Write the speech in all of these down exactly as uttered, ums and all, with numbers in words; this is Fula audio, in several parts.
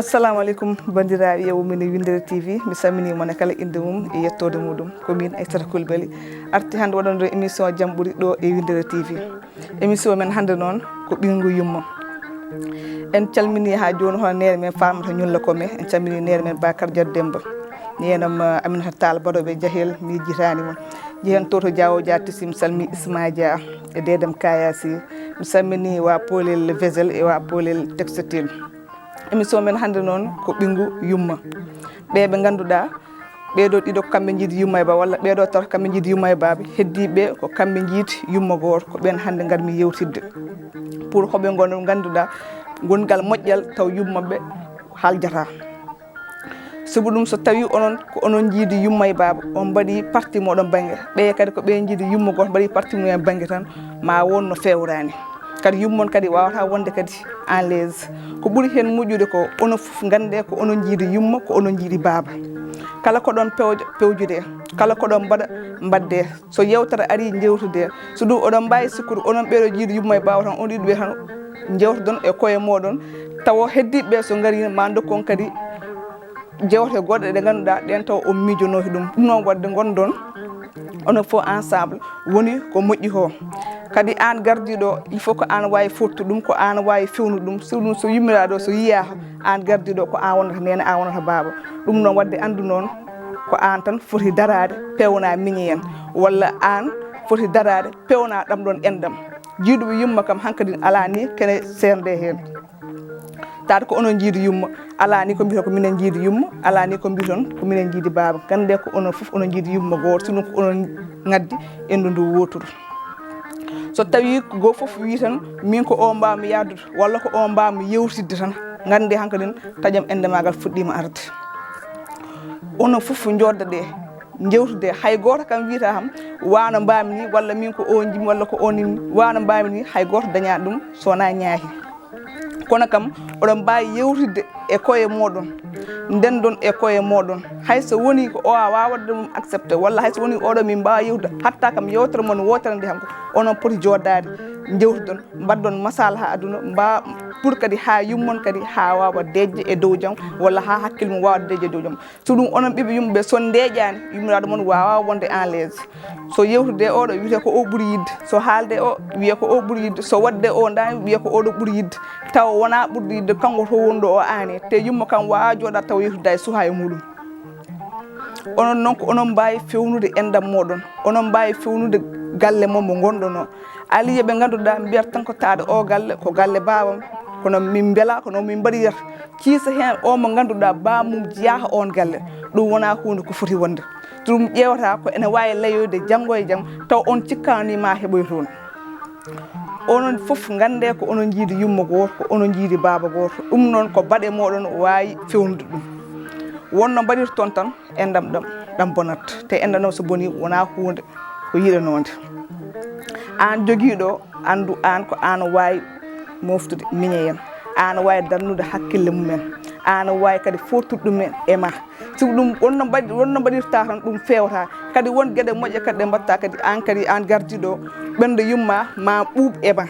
Assalamu aleykum, banndiraaɓe yeewo men e Winndere T V. Mi salminii mon e kala innde mum e yettoode muɗum. Ko min Aissata Coulibaly arti hannde waɗande émission Jam Ɓuri ɗo e Winndere T V. Émission men hannde noon ko ɓinngu yumma. En calminii haa jooni hono neene men Farmata Ñulla Kome, en calminii neene men Bakar Dia Demba. Neenam, eh, Aminata Tall Badoɓe Jahel, mi jitaani mo. Jehen to to Diawo Dia Tisi, mi salmi Isma Dia e Dedem Kayasi. Mi salmini wa Polel Vesel e wa Polel Textile. Émission men hannde noon ko ɓinngu yumma. Ɓe ɓe ngannduɗaa, ɓeeɗo ɗiɗo ko kamɓe njiidi yumma e baaba, walla ɓeeɗo tato ko kamɓe njiidi yumma e baaba, heddiiɓe ko kamɓe njiidi yumma gooto, ko ɓeen hannde ngarmi yewtidde. Pour hoɓe ngon-, ngannduɗaa, ngongal moƴƴal taw yumma ɓe haljata. Sibu ɗum, so tawii onon ko onon njiidi yumma e baaba, on mbaɗi parti mo oɗon bannge, ɓe kadi ko ɓe njiidi yumma gooto, mbaɗi parti mum en bannge tan, ma won no feewraani. Kadi yummon kadi waawata wonde kadi en l'aise. Ko ɓuri heen moƴƴude ko onon fof nganndee ko onon njiidi yumma, ko onon njiidi baaba. Kala ko ɗon pewjo, pewjudee. Kala ko ɗon mbaɗa, mbaɗdee. So yewtere arii, njewtudee. So ɗum oɗon mbaawi sikkude, onon ɓeeɗo njiidi yumma e baaba tan, on ɗiɗo ɓe tan, njewtodon e koye mooɗon. Tawa heddiiɓe ɓe so ngarii, ma ndokkon kadi jewte goɗɗe ɗe ngannduɗaa ɗen taw on miijonooki ɗum. Ɗum noon waɗde ngondon onon fof ensemble woni ko moƴƴi ko. Kadi aan gardiiɗo, il faut ko aan waawi fottude ɗum, ko aan waawi fewnude ɗum. So ɗum, so yummiraaɗo, so yiyaaka, aan gardiiɗo ko aan wonata neene, aan wonata baaba. Ɗum noon waɗde anndu noon ko aan tan foti daraade, peewna miñe en, walla aan foti daraade, peewna ɗam ɗon enɗam. Jiiduɓe yumma kam hankadi alaa ni kene seernde heen. Taata ko onon njiidi yumma, alaa ni ko mbiyaton ko minen njiidi yumma, alaa ni ko mbiyaton ko minen njiidi baaba. Ngannde ko onon fof onon njiidi yumma gooto, sinno ko onon ngaddi endu ndu wooturu. So tawii ko gooto fof wii tan, min ko o mbaawmi yahdude, walla ko o mbaawmi yewtidde tan, ngannde hankadin taƴam enɗe maagal fuɗɗiima arde. Onon fof njooɗoɗee, njewtidee, hay gooto kam wiyata kam, waano mbaawmi ni, walla min ko o njimi, walla ko o nimi, waano mbaawmi ni, hay gooto dañaani ɗum, so wonaa ñaahi. Kono kam, oɗon mbaawi yewtidde e koye mooɗon, ndendon e koye mooɗon. Hay so woni ko o a waawaa waɗde ɗum accepté, walla hay so woni oɗo min mbaawa yewtude, hatta kam yewtere mon wootere nde hanko, onon poti jooɗaade, njewtidon, mbaɗdon masala haa aduna, mbaa pour kadi haa yummon kadi haa waawa deƴƴe e dow jam, walla haa hakkille mum waawa deƴƴe e dow jam. So ɗum onon ɓiɓɓe yumɓe ɓe, so ndeeƴaani, yummiraaɗo mon waawaa wonde en l'aise. So yewtude oɗo, wiyete ko o ɓuri yiɗde. So haalde o, wiya ko o ɓuri yiɗde. So waɗde o ndaani, wiya ko oɗo ɓuri yiɗde. Tawa wonaa ɓurɗo yiɗde, kanko to wonɗo o aane. Te yumma kam waawaa jooɗaade tawa yewtidde e suhaa e muɗum. Onon noon ko onon mbaawi fewnude enɗam mooɗon. Onon mbaawi fewnude galle mon mo ngonɗon o. Alaa e ɓe ngannduɗaa mbiyata tan ko taade o galle ko galle baabam. Kono min mbela, kono min mbaɗi yata. Kiisa heen o mo ngannduɗaa baamum jeyaa oon galle, ɗum wonaa huunde ko foti wonde. Ɗum ƴeewata ko ene waawi layoyde janngo e jam, taw on cikkaani ma heɓoy toon. Onon fof nganndee ko onon njiidi yumma gooto, ko onon njiidi baaba gooto. Ɗum noon ko baɗe mooɗon waawi fewnude ɗum. Wonno mbaɗirton tan, enɗam ɗam, ɗam bonat. Te enɗam ɗam so bonii, wonaa huunde ko yiɗanoonde. Aan jogiiɗo, anndu aan ko aan waawi mooftude miñeyen. Aan waawi darnude hakkille mumen. Aan waawi kadi footude ɗum e ma. Sibu ɗum wonno mbaɗi, wonno mbaɗirta tan, ɗum feewta. Kadi won geɗe moƴƴe kadi ɗe mbaɗta kadi aan kadi aan gardiiɗo, ɓernde yumma ma ɓuuɓ e ma.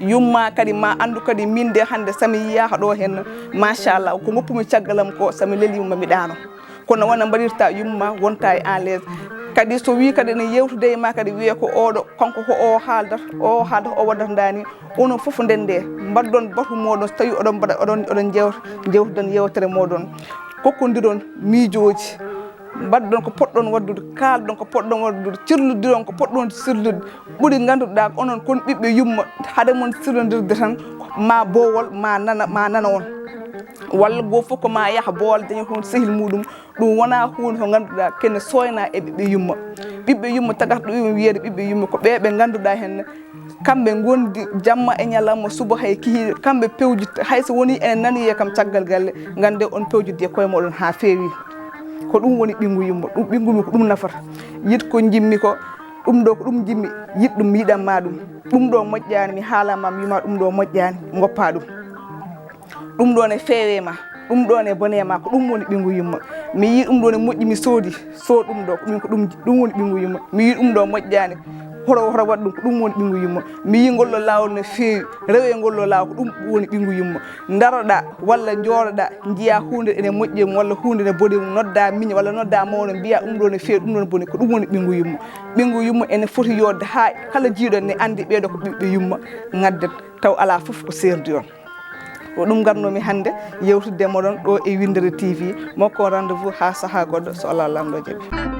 Yumma kadi ma anndu kadi min de hannde so mi yiyaaka ɗo heen, machallah, ko ngoppumi caggal am ko so mi leliima mi ɗaano. Kono wona mbaɗirta yumma wonta e en l'aise. Kadi so wii kadi ene yewtude e ma kadi wiye ko oɗo, kanko ko o haaldata, o haaldata, o waɗata ndaani. Onon fof ndende, mbaɗdon batu mooɗon so tawi oɗon mbaɗa, oɗon, oɗon jewta, jewtuɗon yewtere mooɗon. Kokkondiron miijooji, mbaɗdon ko poɗɗon waɗdude, kaalɗon ko poɗɗon waɗdude, cirlodiron ko poɗɗon cirlude. Ɓuri ngannduɗaa ko onon kon ɓiɓɓe yumma, hade mon sirlondirde tan, ma boowol, ma nana, ma nana on. Walla goo fof ko ma yaha boowol daña toon sehil muɗum. Ɗum wonaa huunde ko ngannduɗaa kene sooyna e ɓiɓɓe yumma. Ɓiɓɓe yumma tagata ɗum wiyeede ɓiɓɓe yumma ko ɓe ɓe ngannduɗaa heen. Kamɓe ngondi jamma e ñalamma, suba hay kihiiɗe, kamɓe pewjitta. Hay so wonii ene nanoyee kam caggal galle, nganndee on pewjidde e koye mooɗon haa feewi. Ko ɗum woni ɓinngu yumma, ɗum ɓinngu mi ko ɗum nafata. Yiɗ ko njimmi ko, ɗum ɗo ko ɗum njimmi, yiɗ ɗum, yiɗan ma ɗum. Ɗum ɗo moƴƴaani, mi haala ma, mi wima ɗum ɗo moƴƴaani, ngoppa ɗum. Ɗum ɗo ne feewe ma, ɗum ɗo ne bone ma, ko ɗum woni ɓinngu yumma. Mi yii ɗum ɗo ne moƴƴi, mi soodi, sood ɗum ɗo, ko ɗum, ko ɗum, ɗum woni ɓinngu yumma. Mi yii ɗum ɗo moƴƴaani, Hoto hoto waɗ ɗum, ko ɗum woni ɓinngu yumma. Mi yii ngol ɗo laawol no feewi, rewee ngol ɗo laawol, ko ɗum woni ɓinngu yumma. Ndaroɗaa walla njooɗoɗaa, njiyaa huunde ene moƴƴi e mum walla huunde ene boni e mum, noddaa miña walla noddaa mawɗo, mbiyaa ɗum ɗo no feewi, ɗum ɗo no boni, ko ɗum woni ɓinngu yumma. Ɓinngu yumma ene foti yooɗde haa kala jiiɗo ne anndi ɓeeɗo ko ɓiɓɓe yumma, ngadden taw alaa fof ko seerdi on. Ko ɗum ngarnoomi hannde yewtidde e moɗon ɗo e Winndere T V. Mokko rendez-vous haa sahaa goɗɗo, so Allah Laamɗo jaɓi.